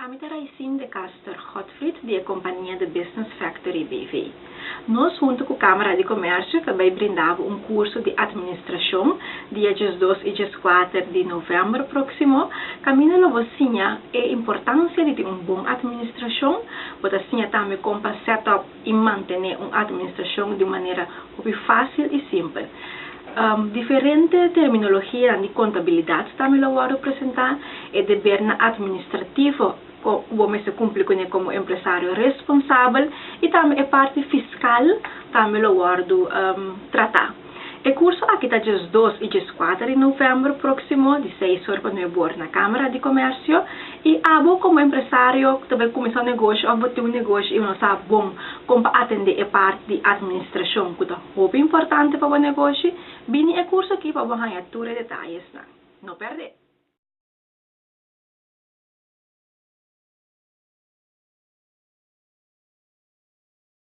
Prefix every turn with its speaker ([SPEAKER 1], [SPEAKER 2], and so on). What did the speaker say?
[SPEAKER 1] Ami ta Raicine de Caster Godfried di e kompania The Business Factory BV. Nos huntu ku Kámara di Komèrsio ta bai brinda bo un kurso di atministrashon dia 12 i 14 di novèmber próksimo. Kaminda lo bo siña e importansia di tin un bon atministrashon. Bo ta siña tambe kon pa set up i mantené un atministrashon di un manera hopi fásil i simpel. Diferente terminologia di kontabilidat tambe lo wòrdu presentá, e debernan atministrativo ku bo mester kumpli kuné komo empresario responsabel i tambe e parti fiskal tambe lo wòrdu tratá. E kurso aki ta 12 i 14 di novèmber próksimo di 6 or pa 9 or na Kámara di Komèrsio i abo komo empresario ku ta bai kuminsá un negoshi òf bo tin un negoshi i bo no sa bon kon pa atendé e parti di atministrashon ku ta hopi importante pa bo negoshi, bini e kurso aki pa bo haña tur e detayesnan. No pèrdè!